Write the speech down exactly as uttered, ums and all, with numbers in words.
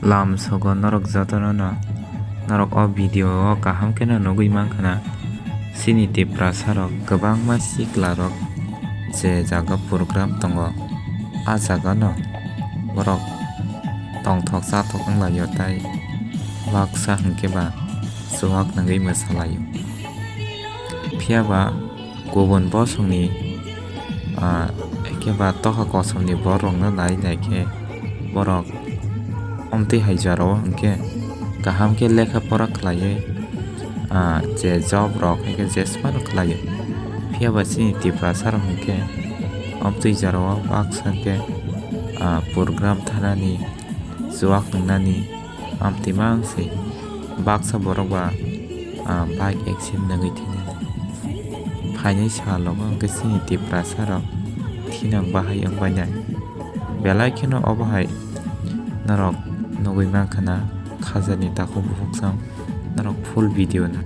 Lam sogo norok jotono no, norok o video o kaham khe no nugwi mankha na, chini Tiprasa rok kwbangma sikla rok je jaga program tongo, a jaga no borok tongthok chathok wnglaio tei baksa hinkhe ba chuwak nungwi mwsalaio. Phiya ba kubun bosongni, ah, eke ba tokha kosomni borokno nai nai khe borok omtwi hai jorao hinkhe kaham khe lekha pora khlaiwi, ah, je job rok hinkhe jesmano khlaio. Phiya ba chini Tiprasa rok hinkhe omtwi jorao baksa khe, ah, program thanani, chuwak nungnani, amtwi mang se baksa borok ba, ah, bike accident nugwi thwinani. Phainai salogo hwnkhe chini Tiprasa rok thinang bahai wngbainai. Belai kheno obo hai norok nugwi mankha na khajani takhuk bukhuk sam norok full video na.